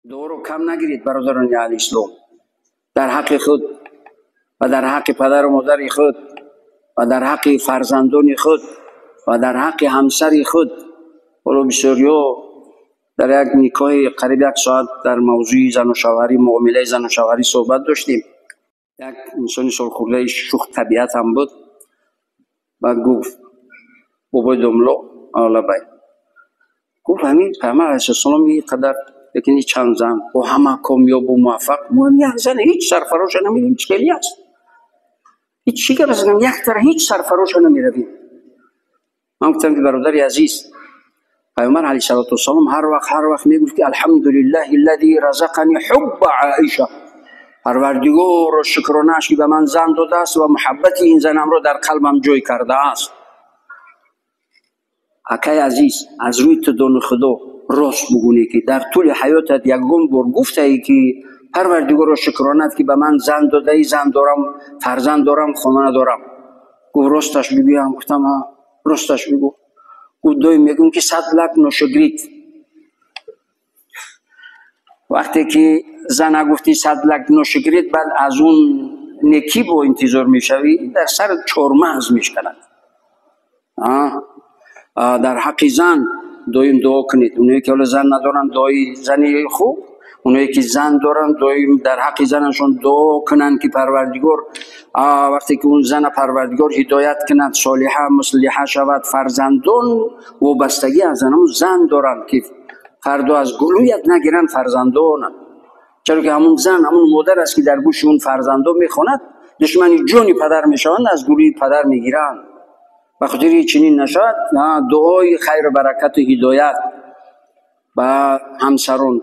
Дуоро кам нагиред, бародарони аҳли ислом, дар ҳаққи худ ва дар ҳаққи падару модари худ ва дар ҳаққи фарзандони худ ва дар ҳаққи ҳамсари худ. Ҳоло бисёриҳо дар як никоҳи қариб як соат дар мавзӯи зану шавҳарӣ, муомилаи зану шавҳарӣ суҳбат доштем. Як инсони солхӯрдаи шух табиат ҳам буд. Баъд гуфт: «Бобои домло, лабай». Гуфт: «Ҳамин Пайғамбар алайҳиссалом ин қадар, лекин чанд зан бо ҳама комёбу муваффақ, мо як зан ҳеҷ сарфароша намедонем, чӣ хеле аст, ҳеҷ чӣ гап задам, як тара ҳеҷ сарфароша намеравем». Ман гуфтам, ки бародари азиз, Пайғамбар алайҳиссалоту вассалом ҳар вақт мегуфт, ки алҳамдулиллаҳи аллази разақани ҳубба Аиша, Парвардигорро шукронааш, ки ба ман зан додааст ва муҳаббати ин занамро дар қалбам ҷой кардааст. Акай азиз, аз рӯи тудони Худо рост бугӯне, ки дар тӯли ҳаётат ягон бор гуфтае, ки Парвардигорро шукронат, ки ба ман зан додаӣ, зан дорам, фарзанд дорам, хона дорам? Гуфт: «Росташ бигӯям?» Гуфтам: «Росташ бигӯ». Гуфт: «Доим мегӯм, ки сад лак ношукрит». Вақте ки зана гуфти сад лак ношукрит, баъд аз он некӣ бо интизор мешавӣ, дар сар чормағз мешканад. Дар ҳаққи зан доим дуо кунед. Оное ки ҳоло зан надоранд, дуои зани хуб, оное ки зан доранд, доим дар ҳаққи занашон дуо кунанд, ки Парвардигор, вақте ки он зана Парвардигор ҳидоят кунад, солиҳа, муслиҳа шавад, фарзандон вобастагӣ аз ҳамун зан доранд, ки фардо аз гулӯят нагиранд фарзандонат. Чаро ки ҳамун зан, ҳамун модар аст, ки дар гӯши он фарзандон мехонад, душмани ҷони падар мешаванд, аз гулӯи падар мегиранд. Ба хотири чунин нашавад, дуои хайру баракату ҳидоят ба ҳамсарон.